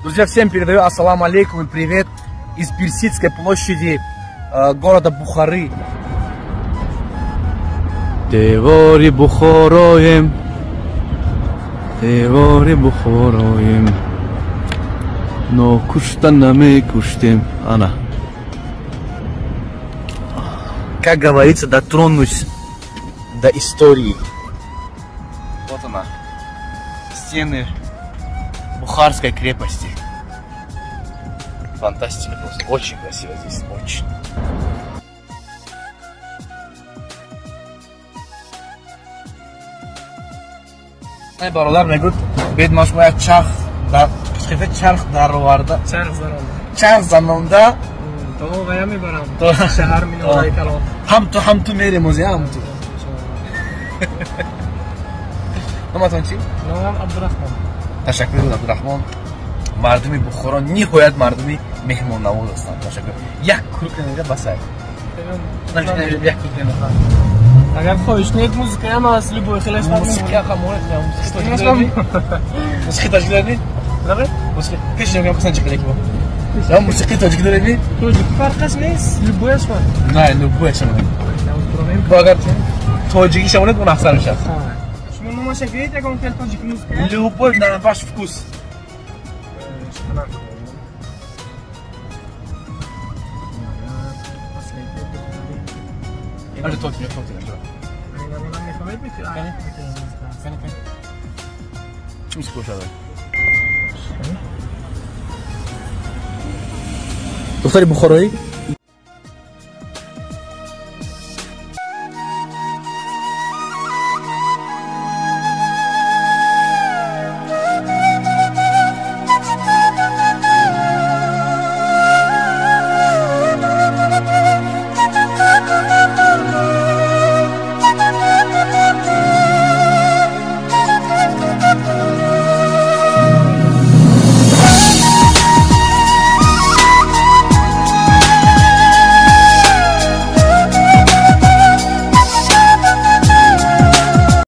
Друзья, всем передаю ассаламу алейкум и привет из Персидской площади города Бухары. Девори Бухороем, девори Бухороем, но кушта намекуштем, ана. Как говорится, дотронусь до истории. Вот она, стены Бухарской крепости. Фантастика просто. Очень красиво здесь, очень. Бародар мегӯяд, бед ма шумо як чарх дар чарх дароварда, чарх занонда то вая мебарам шаҳар минораи калон. Ҳам ту мерем ози, ҳам ту. Номатон чӣ? Номам Абдурахмон. Ташаккур, Абдурахмон. Мардуми Бухоро ниҳоят мардуми меҳмоннавоз ҳастанд. Ташаккур. Як круг намеда басай. Як круг намеда. Агар хоҳиш нет, музыкаям аст, любой хелеш. Мусиқия хамонет, мусиқи тоҷик доред? Мусиқи пеш нигоҳ кунам чӣ қадар ки. Я мусиқи тоҷик доред? Тоҷик фарқаш нест, любояш фарқ. Не, любояш шамонед. Бо агар тоҷикӣ шамонед, он афзал мешавад. Шумо номаша гӯед, ягон хел тоҷик музыка? Любой на ваш вкус. Чӣ мусиқӣ бошад? Духтари бухороӣ?